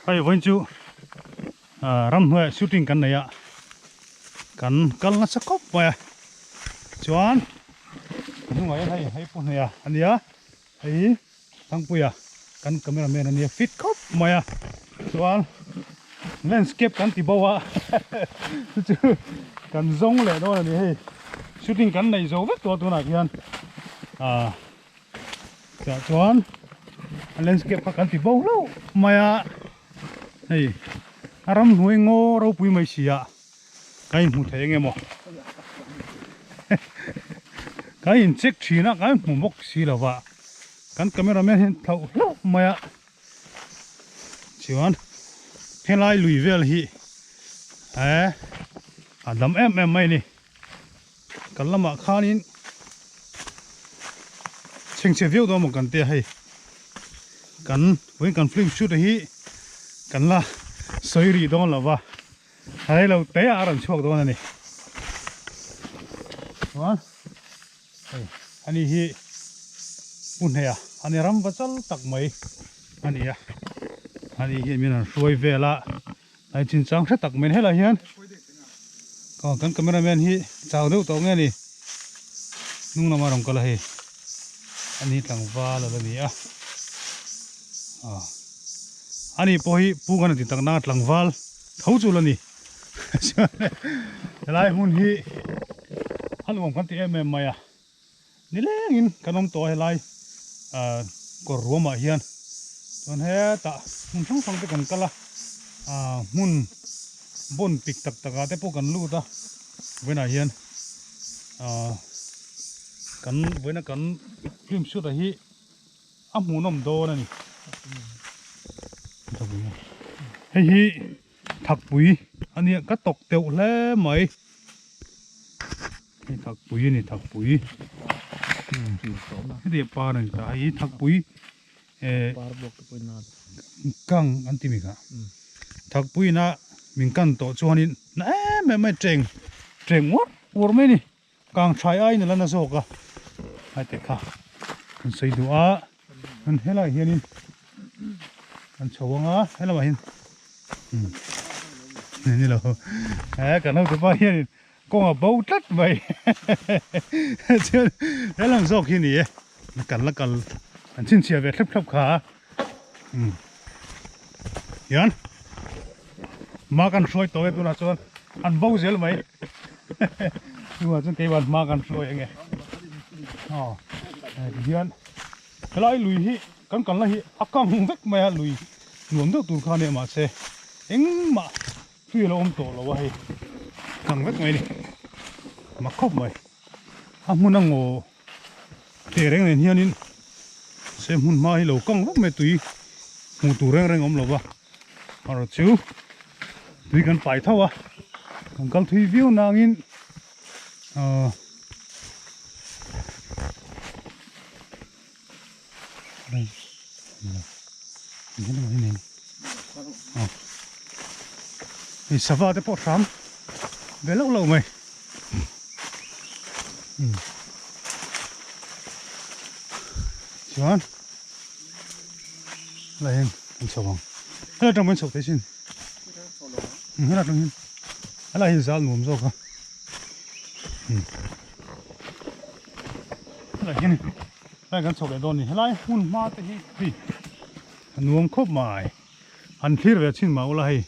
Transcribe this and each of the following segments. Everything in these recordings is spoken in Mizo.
Hei vawiin chu ramhnuaiah shooting kan nei a, kan kal nasa khawp mai a, chuan a hnungah hian hei hei pu hneia a nia, hei hi Thangpuia kan camera man a nia fit khawp mai a, chuan landscape kan ti bo a chu chu kan zawng leh dawn a ni hei shooting kan nei zo vek tawh a tunah khian ah. Tah chuan a landscape kha kan ti bo hlauh mai a, hei a ramhnuai ngaw ropui mai si a ka inhmu thei eng emaw ka in check thin a ka inhmu bawk si lo va kan camera man hian thlauh hlauh mai a chuan helai lui vel hi eh a dam em em mai a ni. Kan lamah khanin chhengchhe viau dawn maw kan tia hei kan vawiin kan film shoot a hi kan la sawi rih dawn lo va rei lo te ah a rawn chhuak dawn a ni chuan hei ani hi pu hneha ani ram va chal tak mai a ni a ani hian min rawn hruai vel a. Ai chinchang hre tak mai helai hian aw kan camera man hi chau deuh tawh nge ni hnung lama rawn kal a hei ani tlangval a la ni a aw ani pawh hi pu kan ti tak na tlangval tho chu la ni helai hmun hi a nuam kan ti em em mai a. Nilengin kan awm tawh a helai ah kawr ruamah hian chuan hetah hmun hrang hrang te kan kal a ah hmun bawn pik tak tak ah te pawh kan lut a vawiinah hian ah kan vawiina kan film shoot ah hi a hmuhnawm dawn a ni hei hi thakpui a nia ka tawk teuh hle mai. Hei thakpui a ni thakpui heti a par a ni ta hei thakpui eh kang an ti mi kha thakpui ina min kan tawh chuanin na em em mai teng teng uar uar mai a ni kang thlai aiin a la na zawk a hai te kha an sawi duh a an helaiah hianin an chho ang a helamah hian ni lo eh kan hotupa hianin. Kawng a bo tlat mai chuan he lam zawk hi ni e kal la kal an chhinchhiah ve thlap thlap kha hian hma kan hruai tawh e tunah chuan an bo zel mai tunah chuan keiman hma kan hruai enge aw tihian helai lui hi kan kalna hi a kang vek mai a lui nuam deuh tur kha a nia mahse engmah Tui a lo awm tawh lo a hei kang vek mai a ni mak khawp mai a hmun a ngaw teh reng nen hianin se hmun hma hi lo kang vek mai tui hmuh tur reng reng a awm lo va erawh chu tui kan pai tho a kan kal thui viau nangin ahh Hei sava te pawh hram ve loh loh mai chuan helai hian an chho ang helai atang pawhin chhoh theih sin helai atang hian helai hi zal nuam zawk a. Helai hian helai kan chho leh dawn a ni helai hmun hma te hi hei a nuam khawp mai han thlir ve chhin mah ula hei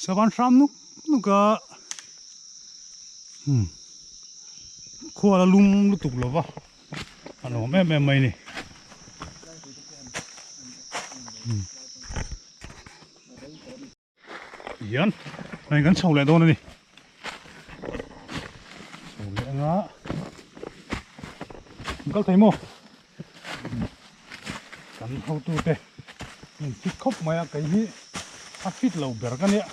savan hram nuk nuk a umm khua la lum lutuk lo va a nuam em em mai a ni Hian hei kan chho leh dawn a ni chho leh anga an kal thei maw kan hotu te min fit khawp mai a kei hi a fit lo ber ka nia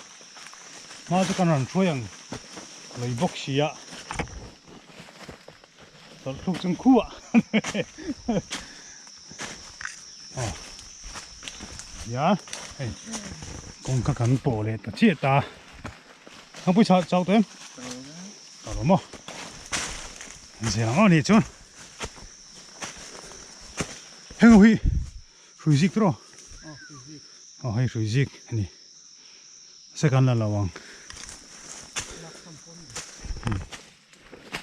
hma chu kan rawn hruai ang lei bawk si a tawlh thluk chung khuah aw ya hei kawngka kan pawh leh ta chiah ta thangpui chah chau tawh em chau lo maw an zir ang aw ni chuan heng ho hi hrui zik tawh aw Aw hei hrui zik a ni se kan la lo ang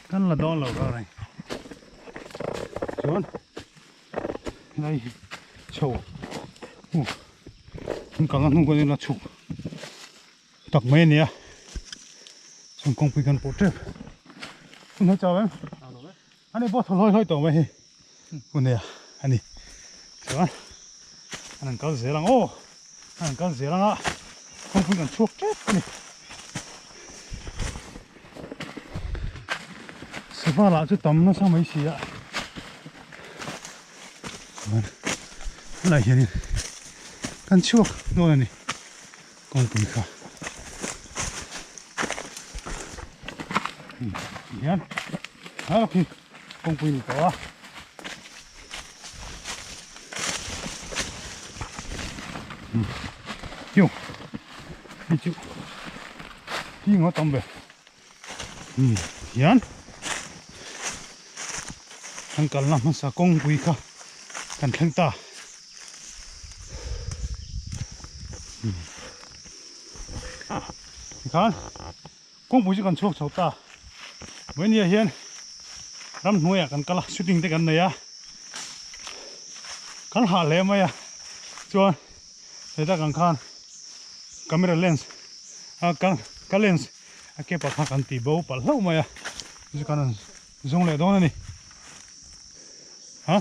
kan la dawn lo ka reng chuan helai hi chho uh an kalna hnung kawnin la chhuk tak mai a ni a chuan kawngpui kan pawh tep hun hei chau em Ani pawh thaw hlawi hlawi tawh mai hi hun nia a ni. Chuan an han kal zel ang aw, an han kal zel ang a, kawngpui kan chhuak tep a ni. Sava lah chu tam nasa mai si a, chuan helai hianin kan chhuak dawn a ni kawngpui kha. Hian a khi kawngpui ni tawh a. Hiu hei chu hi ngaw tam ve hian kan kalna hmasa kawngpui kha kan thleng ta. Tikhan kawngpui chu kan chhuak chho ta vawinia hian ramhnuaiah kan kal a shooting te kan nei a kan hah hle mai a chuan heta kan khan camera lens a ka lens a ke pakhat kan ti bo palh hlauh mai a chu kan rawn zawng leh dawn a ni ha.